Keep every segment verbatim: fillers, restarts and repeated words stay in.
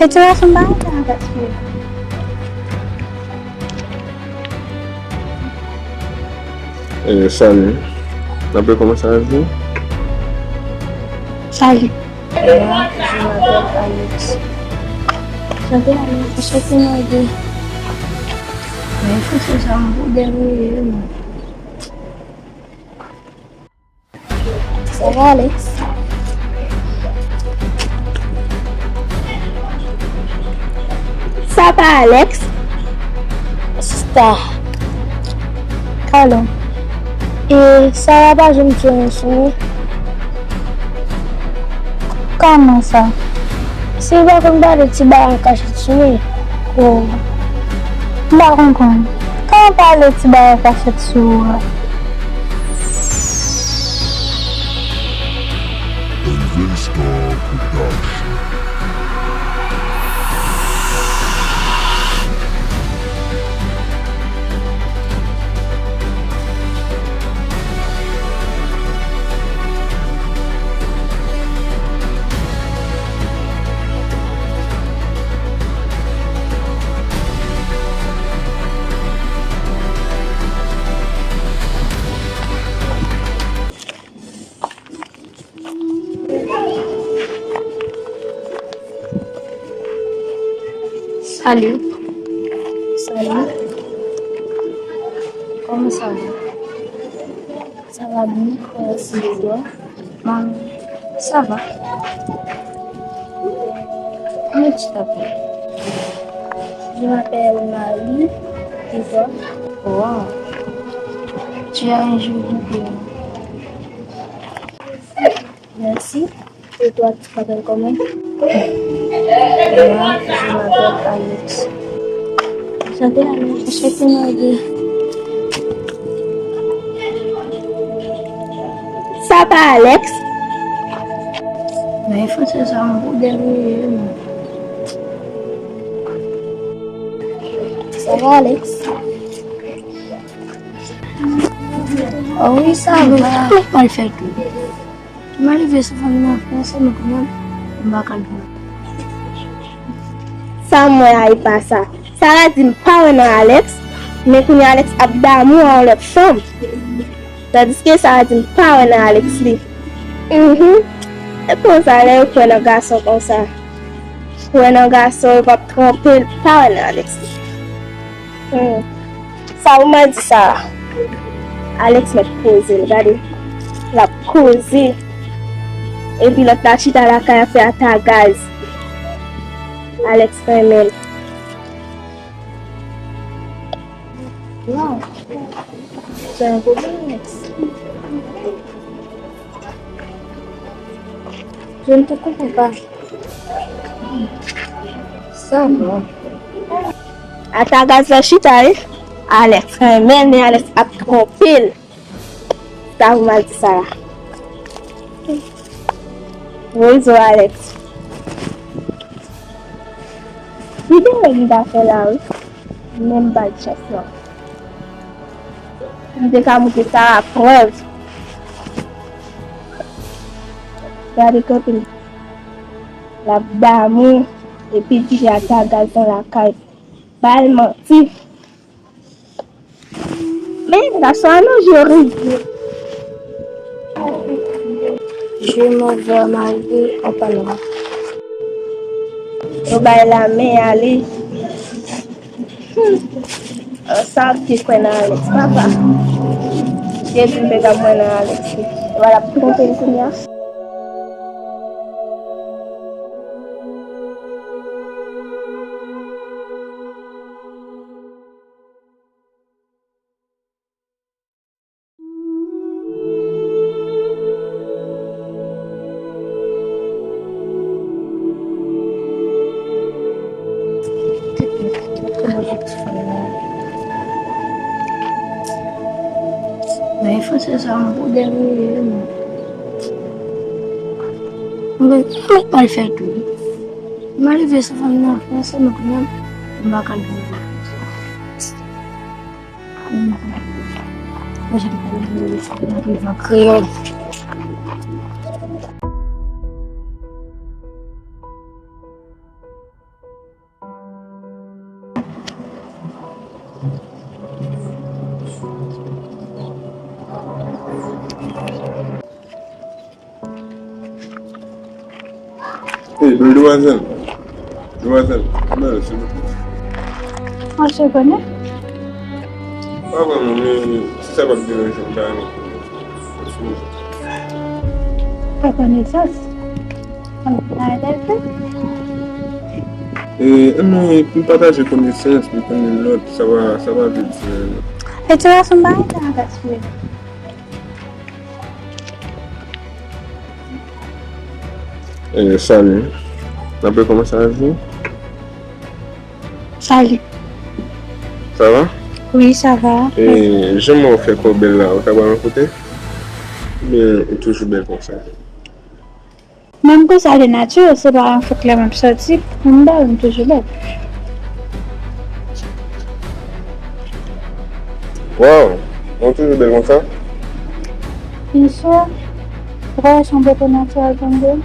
Ti gason pa antre nan tèt fi. Eh, salut. N ap kòmanse avèk ou. Salut. Moi, je m'appelle Alex. Chante Alex, chante Maggie. Men franse sa m pou dènye, non. Ça va, Alex? Sa pa Alex? Sista. Kalon. E Sara pa janm di yon sou ou? Kòman sa? Si w pa konn pale ti bagay an kachèt sou ou? Oh. M pa konprann. Kòman pale ti bagay an kachèt sou ou a? N V Star Production. Salut. Salut. Comment ça va? Ça va bien, merci et toi? Hum, ça va. Comment tu t'appelles? Je m'appelle Marie. Et toi? Wow. Tu as un joli prénom. Merci. Et toi, tu t'appelles comment? Moi, je m'appelle Alex. Enchanté, Alex. Enchanté, Maggie. Sa pa Alex? Men franse sa m pou dènye, non. Ça va, Alex? Oh oui, ça va. Kòman w fè tou? M arive sou fanmi an franse, men kanmenm, m pa ka jwenn. Sa m wè a, e pa sa. Sara di m pa wè nan Alex, men kounye a Alex ap damou a yon lòt fanm. Tandiske Sara di m pa wè nan Alex li. Mhm. E konsa, lè yo kwè nan gason konsa. Kwè nan gason, yo p ap twonpe l, pa wè nan Alex li. Hmm. Sa ou mwen di sa a? Alex mèt koze l, gade. L ap koze. Epi lòt la chita lakay ap fè atagaz. Alex renmen l. Waw. Se yon pwoblèm, Alex. Je ne te comprends pas. Sa bon. Atagaz la chita, wi. Alex renmen l, men Alex ap twonpe l. Sa ou mal di sa la. Wozo Alex. Li gen règ li ta fè la, wi. Men m pa t chans, non. M te ka montre Sara prèv. Gade kanpe l. L ap damou, epi l kite atagaz nan lakay. Ba l manti. Men gason an, non, jere. Je m'en vais marier en Panama. Yo bay la men ale. Hmm. Sa ap te kwè nan Alex, papa. Jezi m te ka mwen nan Alex. Wala ap twonpe l kounye a. Men franse sa m pou dènye, non. Mwen, mwen pa l fè tou. M arive sou fanmi an franse, men kanmenm, m pa ka jwenn. Mwen, jan m pale, mwen, mwen, mwen, kreyòl. Demwazèl, demwazèl, demwazèl, silvouplè. Mwen se konnen. Pa vrèman, men si sa p ap deranje w, m ta renmen konnen. Pa konesans. Konnen sa e tèl fè? E, men, pou n pataje konesans, pou n konnen lòt, sa va, sa va vle di. E ti gason, m pa renmen avèk sou. Eh, salut. N ap rekòmanse avèk ou? Salut. Ça va? Oui, ça va. Eh, jan w fè kò bèl la, ou ta pral yon kote? Oubyen ou toujou bèl konsa? Menm konsa de nati, se pa yon fòt lè m ap sòti, m bèl, m toujou bèl. Waw, ou toujou bèl konsa? Byen si. Ou pa wè se yon bote natirèl pou m gen?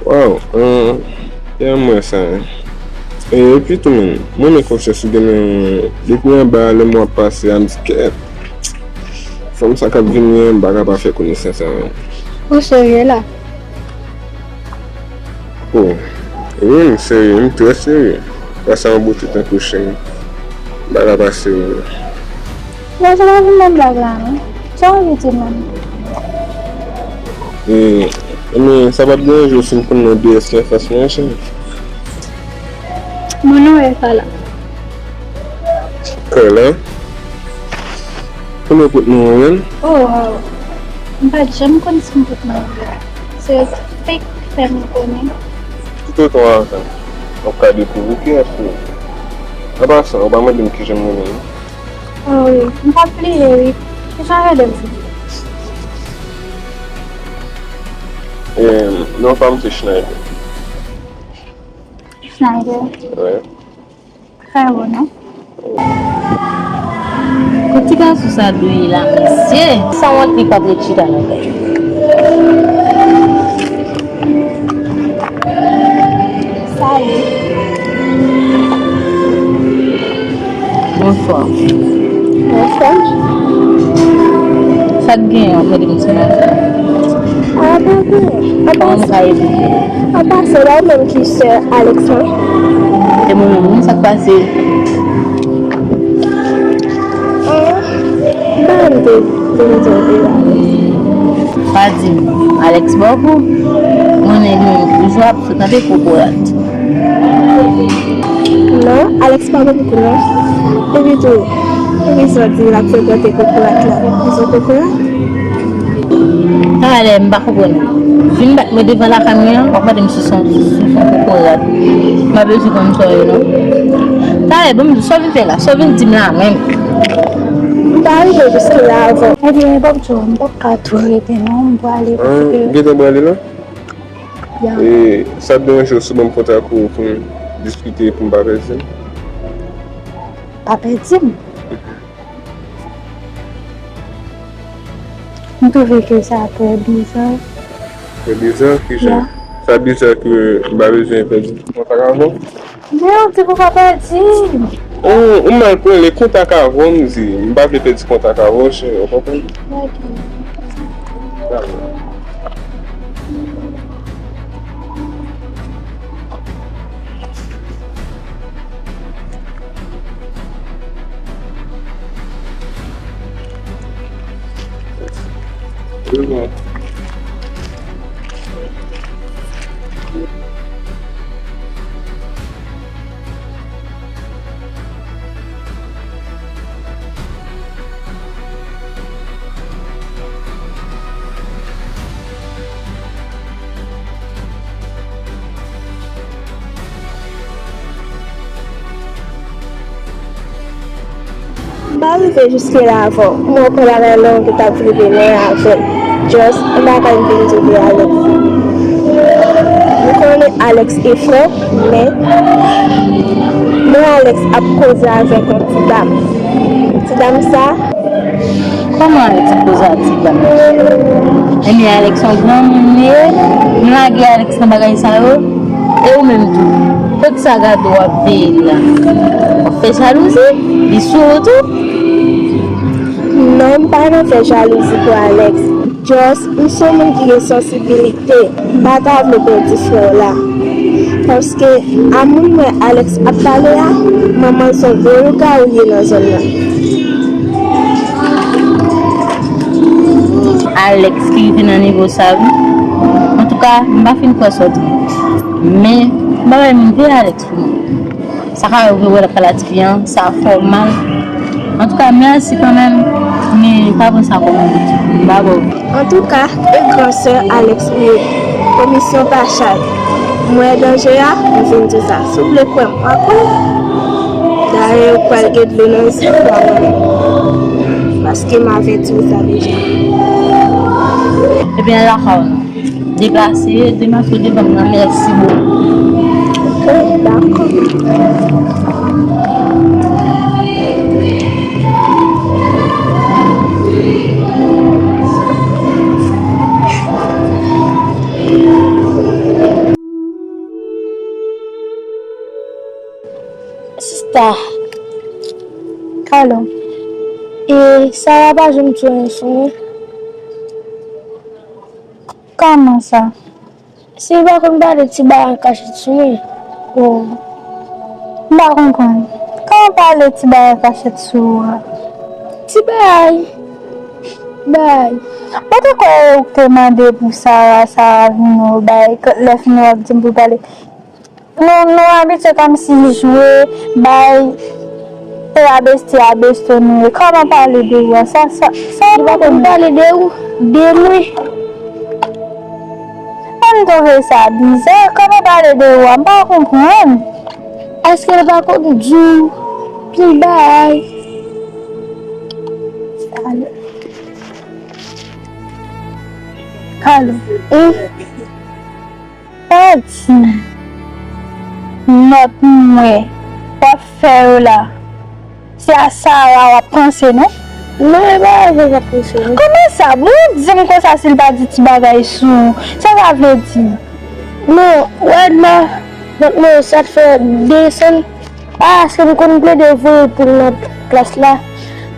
Waw, eh, e m wè sa, wi. E, epi tou, menm, mwen menm konsyans ou gen nan, depi anba, lè m wè w ap pase a, m di, kèt. Fanm sa k ap vini an, m pa ka pa fè konesans avè l. Ou serye la? Oh, wi, m serye, m trè serye. Gras a yon bote tankou Shane, m pa ka pa serye. Bon, se pa vin nan blag la, non. Sa w vle di menm? E, men, sa p ap deranje w si m konn non de S la fas mwen, Shane? Mon nom est Carla. Carla? Kote w pot non an, menm? Oh, wow. M pa t janm konn si m pot non an. Se Facebook k fè m konnen. Kite w tou ansanm. W ap ka dekouvri kiyès ou ye. An pasan, ou pa mande m kijan m rele m. Oh, wi. M pa bliye, wi. Kijan w rele m? Em, non pa m se Schneider. Schneider? Wi. Frè ou, non? Kot ti gason sa dwe ye la, mesye? Sanwont li p ap ret chita nan kay. Salut. Bonswa. Bonswa. Sa k genyen, w ap mande m ti manje? Ah, pa vre. Kòman m ka ede w? An pasan, la ou menm ki sè Alex lan? Se mwen menm, wi, sa k pase? Ah, ban m de, de, de, de la. Pa di m, Alex ba w kou? Mwen menm, li menm, toujou ap sot nan kokorat. Non, Alex pa ban m kou, non. Epi tou, poukisa w di l ap frekante kokorat la? Li se yon kokorat? Talè, m pa konprann ou. Vin bat mwen devan lakay mwen an, w ap mande m si se yon, si se yon kokorat. M pa bezwen konn sa w ye, non. Talè, ban m di, sa w vin fè la? Sa w vin di m la menm? M pa rive jiske la avan. Ebyen, ban m di w, m p ap ka tou rete, non. M prale paske. Gentan prale la? Ya. E sa deranje w si w ban m kontak ou pou n diskite, pou m pa pèdi m? Pa pèdi m? M twouve ke sa trè biza. Trè biza? Kijan? Ya. Sa biza ke m pa bezwen pèdi kontak avè w? Men ou di pou pa pèdi. Ou, ou mal pran le kontak avè w, m di. M pa vle pèdi kontak avè w, cheri, ou konprann? Ok. Dakò. M pa rive jiske la avan. M wè w pran bagay long, ou t ap vle benyen avè l. Just, m pa konn vin di w de Alex. M konnen Alex e frè, men mwen Alex ap koze avèk yon ti dam. Ti dam sa. Kòman Alex ap koze ak ti dam? Ebyen, Alex yon granmoun li ye. M lage Alex nan bagay sa yo. E ou menm tou? Kot sa gade w ap veye l la? W ap fè jalouzi? Li sou ou tou? Non, m pa nan fè jalouzi pou Alex. Just, m se yon moun ki gen sansibilite. M pa ta vle pèdi frè w la. Paske a moun mwen Alex ap pale a, manman l se yon vye lougawou ye nan zòn nan. Alex ki rive nan nivo sa wi. Antouka, m pa fin kwè sa w di. Men, m pa bay moun vye Alex pou mwen. Sa ka rive wè l ap pale a tifi an, sa fè w mal. Antouka, mèsi kanmenm, men pa pran sa kòm yon bit. M pa ba w. Antouka, e gran sè Alex m ye. Komisyon pa chay. M wè danje a, m vin di w sa. Si w vle kwè m, w a kwè. Dayè, ou pral gen dlo nan zye w la, mwen menm. Paske m avèti w sa deja. Ebyen, lakay ou non. Deplase, deplase devan m nan, mèsi bokou. Ok, dakò. Sista. Alo. E Sara pa janm di anyen sou mwen? Kòman sa? Si l pa konn pale ti bagay an kachèt sou mwen? O, m pa konprann. Kòman pale ti bagay an kachèt sou ou a? Ti bagay. Bagay. Mwen te kwè ou te mande pou Sara, Sara vin ou bay, lè fini w ap di m pou pale. Nou, nou abitye kòmsi jwe, bay, e abesti, abesto nou ye. Kòman pale de ou a? Sa, sa, sa li pa konn pale de ou, de mwen. Mwen m twouve sa biza, kòman pale de ou a? M pa konprann. Èske l pa konn di w pil bagay? Alo? Alo? Wi. Pa di m nòt m wè w ap fè yo la, se a Sara w ap panse, non? Non, e pa avè l m ap panse, non. Kòman sa? Bon, di m konsa si l pa di ti bagay sou ou. Sa sa vle di? Non, wè la, nòt mwen sa t fè desann. Paske m konn plede voye pou l nan klas la.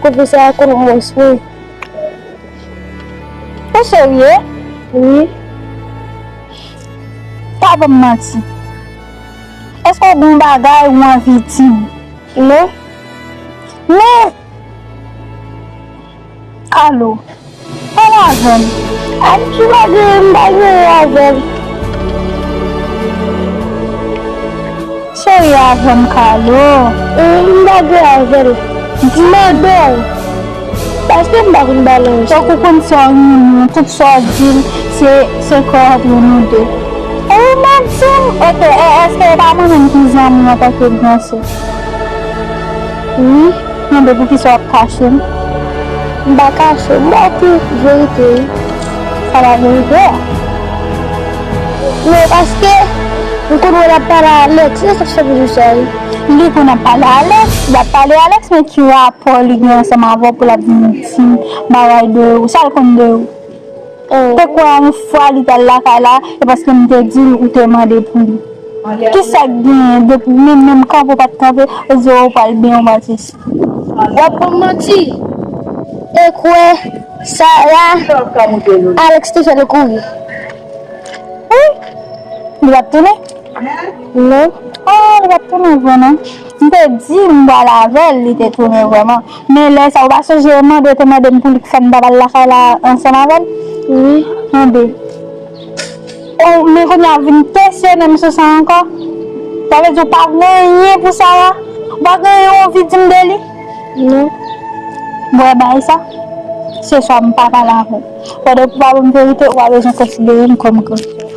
Pwofesè a konn mwens mwen. Ou serye? Wi. Pa ban m manti. Èske w gen yon bagay ou anvi di m? Non. Men, alo, pale avè m. Ayiti pa gen, m pa gen avè l. Cheri avè m, Carlo. M pa gen avè l. M mande w. Paske m pa konn balans. Fòk ou konn sa w renmen, tout sa w di l, se, se kò ant nou de. Ou mèt di m, oke, e, èske e pa mwen menm ki zanmi w antanke gran sè? Wi. Mande poukisa w ap kache m? M pa kache w, m ba w tout verite wi. Sa pa verite a? Non, paske m konn wè l ap pale a Alex, se sa k fè m di w sa wi. Li konn ap pale a Alex, l ap pale a Alex, men ki rapò li gen ansanm avè w pou l ap vin di m bagay de ou? Sa l konn de ou? Te kwè yon fwa li t al lakay la, e paske m te di l ou te mande pou li. Kisa k genyen depi menm, menm kanpe w pa t kanpe, ou di w pral benyen w pral sesi. W ap ban m manti. E kwè Sara, Alex te fè l kouri. Wi, li p ap tounen? Non. Ah, li p ap tounen vre non. M te di m pral avè l, li te tounen vrèman. Men lè sa, ou pa sonje mande, te mande m pou li k fè m ta pral lakay la ansanm avè l? Wi. Mande. Oh, men kounye a vin kesyone m sou sa ankò? Sa vle di ou pa gen anyen pou Sara? Ou pa gen anyen ou anvi di m de li? Non. Bon, e bay sa. Se swa m pa pale avè w. Pandan pou pa ban m verite, ou pa bezwen konsidere m kòm gran.